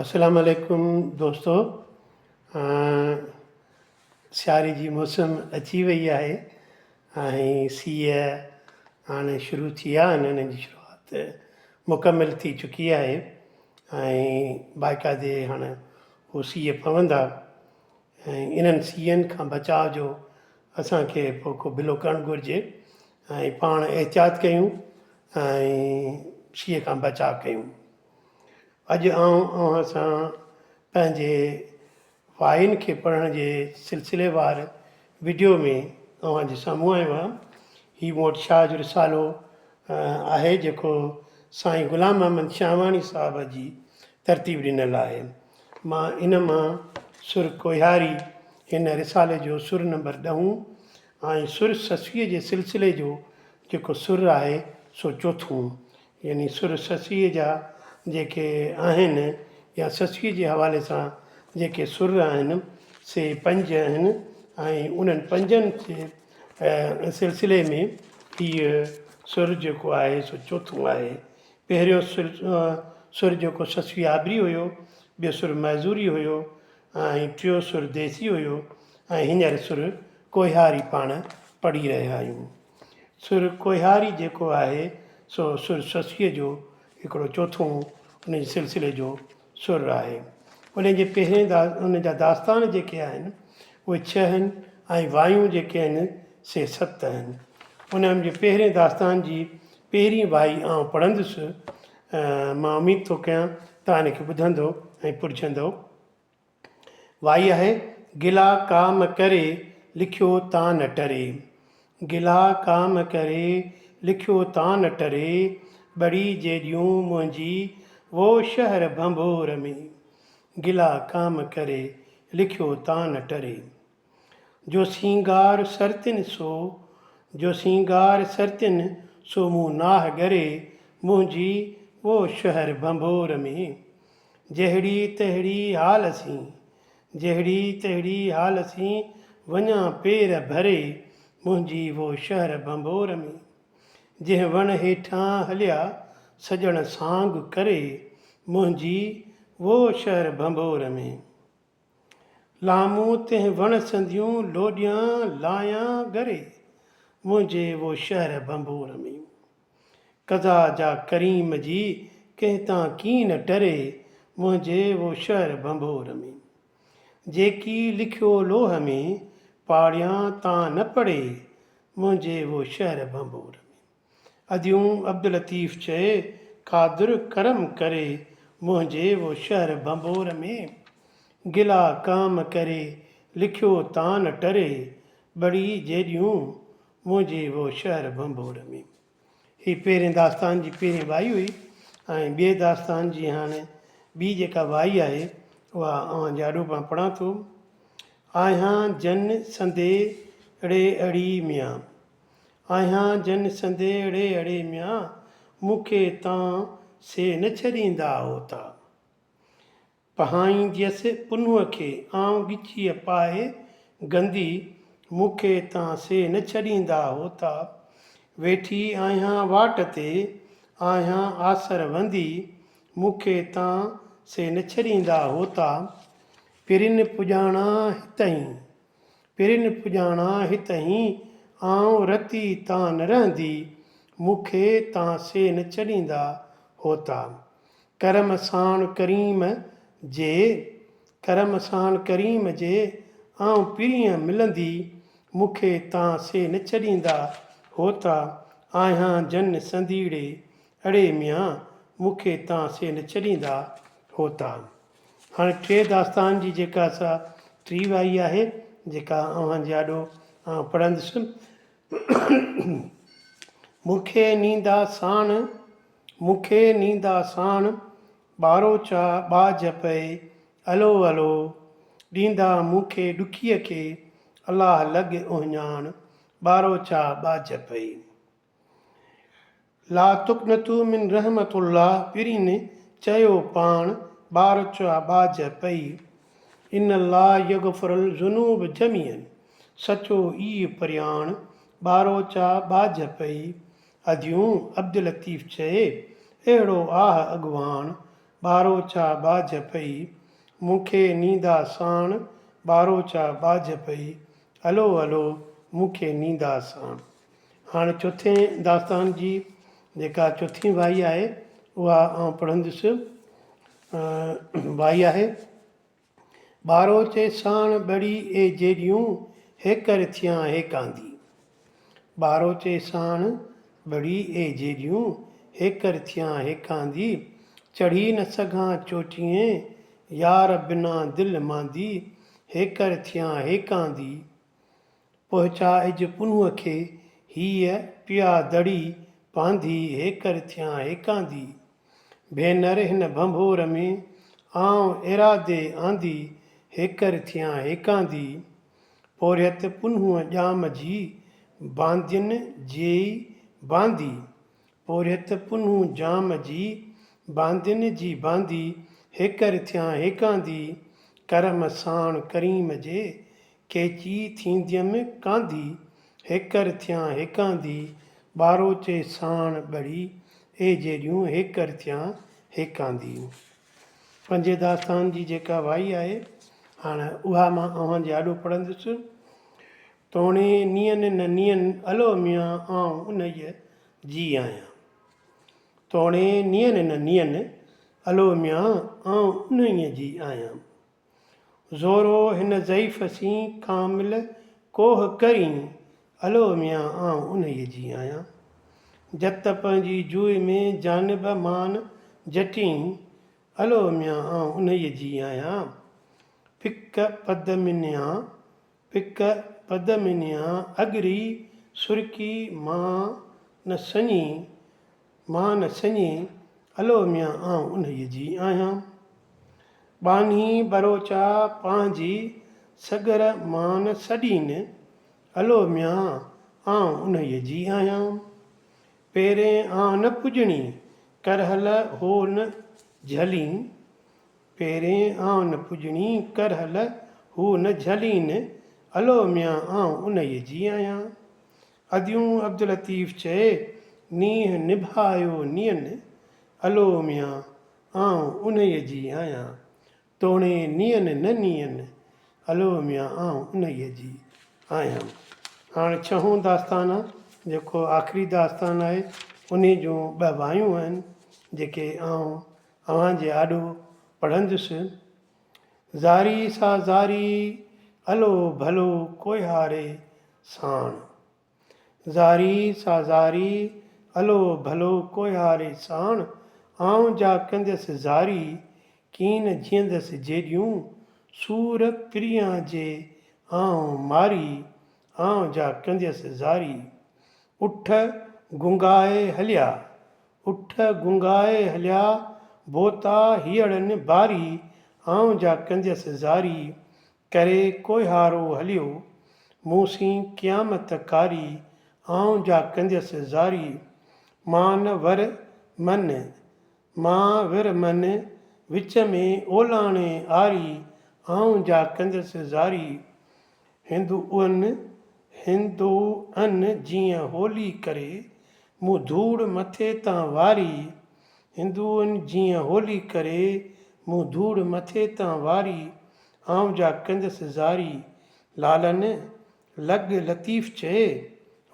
السلام عليڪم دوستو سياري جي موسم اچي وئي آهي ۽ سيء هاڻي شروع ٿي ويا آهن انهن جي شروعات مڪمل ٿي چڪي آهي ۽ باقاعدي هاڻي هو سيء پوندا ۽ انهن سيئن کان بچاء جو اسانکي پوء ڪو بلو ڪرڻ گهرجي ۽ پاڻ احتياط ڪيون ۽ سيء کان بچاء ڪيون. اڄ آئون اوهان سان پنهنجي واين کي پڙهڻ جي سلسليوار وڊيو ۾ اوهان جي سامهون آيو آهيان. هي مون وٽ شاهه جو رسالو آهي جيڪو سائين غلام محمد شاهواڻي صاحب جي ترتيب ڏنل آهي. مان ان مان سر ڪوهياري هن رسالي جو سر نمبر ڏهون ۽ سر سسئيء جي سلسلي جو جيڪو سر آهي سو چوٿون يعني سر سسئيء جا جيڪي آهن يا سسئيء جي حوالي سان جيڪي سر آهن سي پنج آهن ۽ انهن پنجن جي سلسلي ۾ هيء سر جيڪو آهي سو چوٿون آهي. پهريون سر سر جيڪو سسئي آبري هيو، ٻيو سر معذوري هيو ۽ ٽيون سر ديسي هيو ۽ هينئر سر ڪوهياري پاڻ پڙهي رهيا آهيون. سر ڪوهياري جيڪو آهي سو سر سسئيء جو هڪڙو چوٿون ان جي سلسلي جو سر آهي. ان جي پهرين دا ان جا داستان جيڪي آهن اهي ڇهه آهن ۽ وايون جيڪي آهن سي ست آهن. ان جي پهرين داستان جي پهرين وائي آئون پڙهندس. مان اميد ٿو ڪيان توهان ان کي ٻڌندو ۽ پرجهندؤ. وائي آهي، گلا ڪام ڪري، لکيو تان نه ٽري. گلا ڪام ڪري، لکيو تان نه ٽري، ٻڙي جيڏيون منهنجي، وو شهر ڀنڀور ۾. گلا ڪام ڪري، لکيو تان نه ٽري. جو سينگار سرتين سو، جو سينگار سرتين سو مون ناهه ڳري، منهنجي، وو شهر ڀنڀور ۾. جهڙي تهڙي حال سين، جهڙي تهڙي حال سين، وڃان پير ڀري، منهنجي وو شهر ڀنڀور ۾. جنهن وڻ هيٺان هليا، سڄڻ سانگ ڪري، منهنجي وو شهر ڀنڀور ۾. لامون تنهن وڻ سنديون، لوڏيان لايان ڳري، منهنجي وو شهر ڀنڀور ۾. قضا جا ڪريم جي ڪنهن تان ڪين ٽري، منهنجي وو شهر ڀنڀور ۾. جيڪي لکيو لوهه ۾، پاڙيان تان نه پڙي، منهنجي وو شهر ڀنڀور ۾. اديون عبداللطيف چئي، قادر ڪرم ڪري، منهنجي وو شهر ڀنڀور ۾. گلا ڪام ڪري، لکيو تان نه ٽري، ٻڙي جيڏيون، منهنجي وو شهر ڀنڀور ۾. هي پهرين داستان جي پهرين وائي هئي ۽ ٻئي داستان جي هاڻي ٻي جيڪا وائي آهي اها اوهان جي آڏو مان پڙهان ٿو. آهيان جن سندي ڙي اڙي ميان. آهيان جن سندي ڙي اڙي ميان، مون کي تان سي نه ڇڏيندا هوتا. پهائينديس پنهونء کي آئون ڳچيء پائي گندي، مون کي تان سي نه ڇڏيندا هوتا. ويٺي آهيان واٽ تي، آهيان آسر وندي، مون کي تان سي نه ڇڏيندا هوتا. پرين پڄاڻان هتهين، پرين پڄاڻان هتهين، آئون رتي تان نه رهندي، مون کي تان سي نه ڇڏيندا هوتا. ڪرم ساڻ ڪريم جي، ڪرم ساڻ ڪريم جي، آئون پرينء ملندي، مون کي تان سي نه ڇڏيندا، هوتا آهيان جن سنديڙي، اڙي ميان، مون کي تان سي نه ڇڏيندا، هوتا. هاڻي ٽي داستان جي جيڪا سا ٽي وائي آهي، جيڪا اوهان جي آڏو آئون پڙهندس. مون کي نيندا ساڻ. مون کي نيندا ساڻ، ٻاروچا ٻاجهه پئي، الو الو، ڏيندا مون کي ڏکيء کي، الله لڳ اهڃاڻ، ٻاروچا ٻاجهه پئي. لا تقنطو من رحمت الله پرين چيو پاڻ، ٻاروچا ٻاجهه پئي. ان الله يغفر الذنوب جميعا سچو اي پرياڻ، ٻاروچا ٻاجهه پئي. اديون عبداللطيف چئي، اهڙو آهه اڳواڻ، ٻاروچا ٻاجهه پئي. مون کي نيندا ساڻ، ٻاروچا ٻاجهه پئي، الو الو مون کي نيندا ساڻ. هاڻ چوٿين داستان جي جيڪا چوٿين وائي آهي اها آئون پڙهندس. وائي آهي. ٻاروچي ساڻ ٻڙي اي جيڏيون، هيڪر ٿيان هيڪاندي. ٻاروچي ساڻ ٻڙي اي جيڏيون، هيڪر ٿيان هيڪاندي. چڙهي نه سگهان چوٽيين، يار بنا دل ماندي، هيڪر ٿيان هيڪاندي. پهچائج پنهونء کي، هيء پيا دڙي پانڌي، هيڪر ٿيان هيڪاندي. ڀينر هن ڀنڀور ۾، آئون ارادي آندي، هيڪر ٿيان هيڪاندي. پورهيت پنهونء ڄام جي، باندين جيئي باندي. پورهيت پنهون جام جي، باندين جي باندي، هيڪر ٿيان هيڪاندي، ڪرم ساڻ ڪريم جي، ڪيچي ٿينديم ڪانڌي، هيڪر ٿيان هيڪاندي، ٻاروچي ساڻ ٻڙي، اي جيڏيون هيڪر ٿيان هيڪاندي. پنجين داستان جي جيڪا وائي آهي، هاڻ اها مان اوهان جي آڏو پڙهندس. توڻي نين نه نين الو ميان آئون انهيء جي آهيان. توڻي نين نه نين الو ميان آئون انهيء جي آهيان. زورو هن ضعيف سين ڪامل ڪوهه ڪرين الو ميان آئون انهيء جي آهيان. جت پنهنجي جوء ۾ جانب مان جٽين الو ميان آئون انهيء جي آهيان. پڪ پدمنيان پڪ پدمنيان اڳري سرڪي مان نه سڃي، مان نه سڃي، الو ميان آئون انهيء جي آهيان. ٻانهي ٻروچا پنهنجي سڳر مان نه سڏين، الو ميان آئون انهيء جي آهيان. پيرين آن نه پڄڻي، ڪرهل هو نه جهلين، پهرين آئون نه پڄڻي، ڪر هل، هو نه جهلين، الو ميان آئون انهيء جي آهيان. اديون عبداللطيف چئي، نينهن نڀايو نين، الو ميان آئون انهيء جي آهيان. توڻي نين نه نين، الو ميان آئون انهيء جي آهيان. هاڻ ڇهون داستان جيڪو آخري داستان آهي، انهي جون ٻه وايون آهن، جيڪي آئون اوهان جي آڏو پڙهندس. زاري سا زاري، الو ڀلو ڪوهياري ساڻ. زاري سا زاري، الو ڀلو ڪوهياري ساڻ. آئون جا ڪنديس زاري، ڪين جيئندس جيڏيون. سور پريان جي آئون ماري، آئون جا ڪنديس زاري. اٺ گنگائي هليا، اٺ گنگائي هليا، بوتا هيئڙن باري، آئون جا ڪنديس زاري، ڪري ڪوهيارو هليو، مون سين قيامت ڪاري، آئون جا ڪنديس زاري، مان ور من، مان ور من، وچ ۾ اولاڻي آري، آئون جا ڪنديس زاري، هندوئن، هندوئن جيئن هولي ڪري، مون ڌوڙ مٿي تان واري. هندوئن جيئن هولي ڪري، مون ڌوڙ مٿي تان واري. آئون جا ڪندس زاري، لالن لڳ لطيف چئي،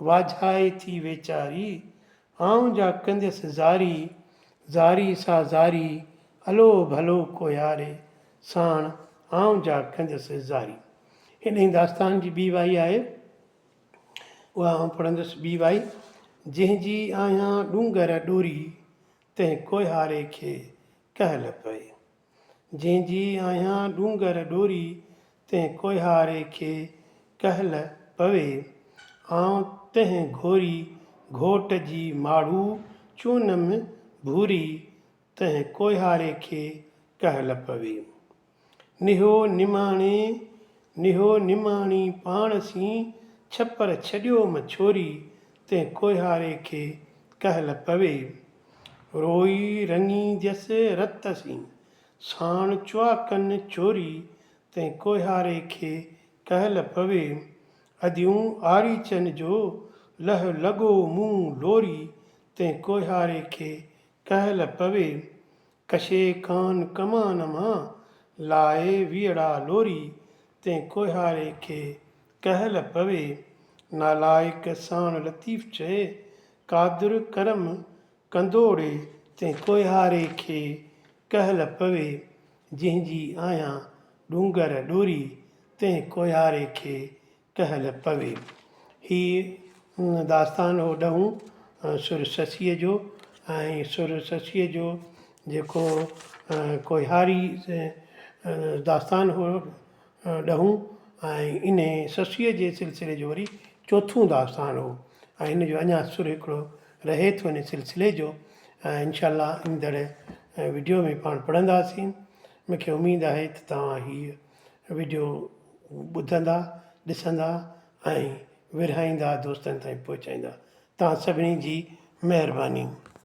واجهائي ٿي ويچاري. آئون جا ڪنديس زاري، زاري سا زاري، الو ڀلو ڪوهياري ساڻ، آئون جا ڪنديس زاري. هن ئي داستان جي ٻي وائي آهي، اها آئون پڙهندس. ٻي وائي، جنهن جي آهيان ڏونگر ڏوري، تنهن ڪوهياري کي ڪهل پئي. جنهن جي آهيان ڏونگر ڏوري، تنهن ڪوهياري کي ڪهل پوي. آئون تنهن گهوري گهوٽ جي ماڙهو چونم ڀوري، تنهن ڪوهياري کي ڪهل پوي. نهو نماڻي، نهو نماڻي پاڻ سين، ڇپر ڇڏيو م ڇوري، تنهن ڪوهياري کي ڪهل پوي. روئي رڱينديس رت سين، ساڻ چؤاڪن چوري، تنهن ڪوهياري کي ڪهل پوي. اديون آريچن جو، لهه لڳو مون لوري، تنهن ڪوهياري کي ڪهل پوي. ڪشي ڪان ڪمان مان، لائي ويئڙا لوري، تنهن ڪوهياري کي ڪهل پوي. نالائق ساڻ لطيف چئي، قادر ڪرم ڪندوڙي، تنهن ڪوهياري کي ڪهل پوي. جنهن جي آهيان ڏونگر ڏوري، تنهن ڪوهياري کي ڪهل پوي. هي داستان هو ڏهون سر سسيء جو ۽ سر سسيء جو جيڪو ڪوهياري داستان هو ڏهون ۽ انهي سسيء جي سلسلي جو وري چوٿون داستان هو ۽ ان جو اڃا سر هڪڙو رهي ٿو ان سلسلي جو ۽ انشاء الله ايندڙ وڊيو ۾ پاڻ پڙهنداسين. مون کي اميد آهي ته توهان هيء وڊيو ٻڌندا، ڏسندا ۽ ورهائيندا دوستن تائين پهچائيندا. توهان سڀني جي مهرباني.